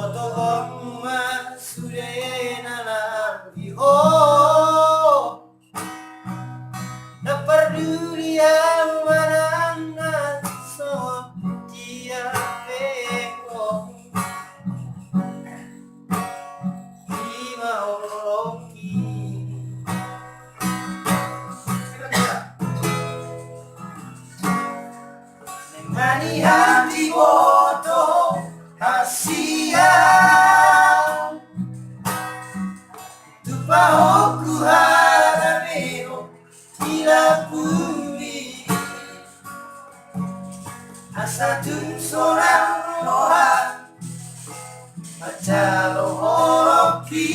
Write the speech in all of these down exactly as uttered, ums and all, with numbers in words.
Togongmu ma sude na lambi ho. Ndang parduli au manang na so dia pe ho. Ima oloki. Manihan diboto hasian. Tupa ho tu harameon di lapumi. Asa tung sonang roham manjalo oloki.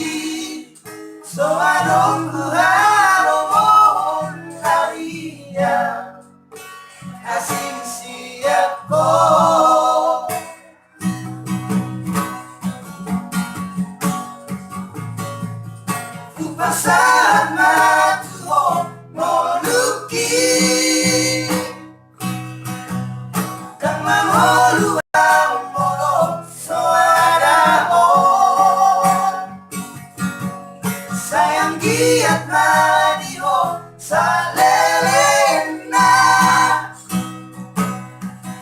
So adong tu halomohon na dia. Asing siap ho. Hupasahat ma tu ho ngolungki. Ndang mangolu au molo so adong ho. Sai anggiat ma di ho saleleng na.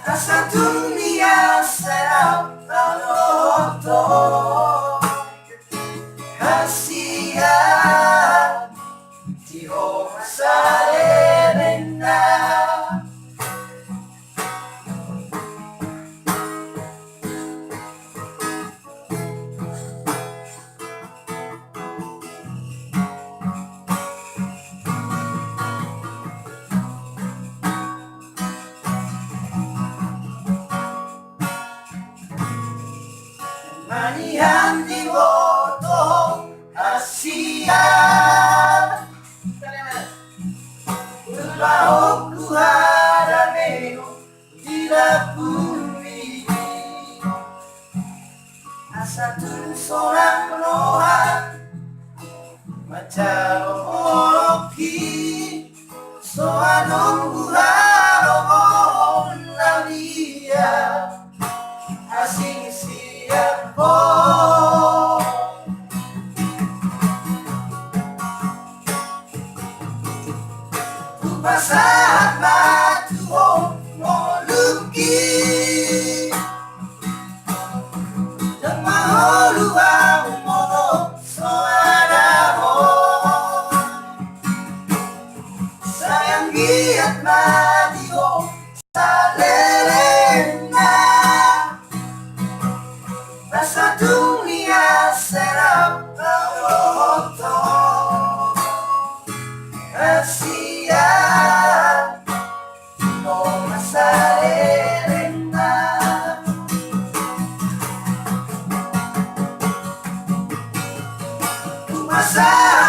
Asa tung nian sai dapothon hasian di ho saleleng na. Manihan diboto hasian. Tupa ho tu harameon di lapumi. Asa tung sonang roham manjalo oloki. So adong tu halomohon na dia. Asing siap ho. Hupasahat ma tu ho ngolungki. Ndang mangolu au molo so adong ho. Sai anggiat ma di ho saleleng na. Asa tung nian sai dapothon hasian. Ho ma saleleng na. Hupasahat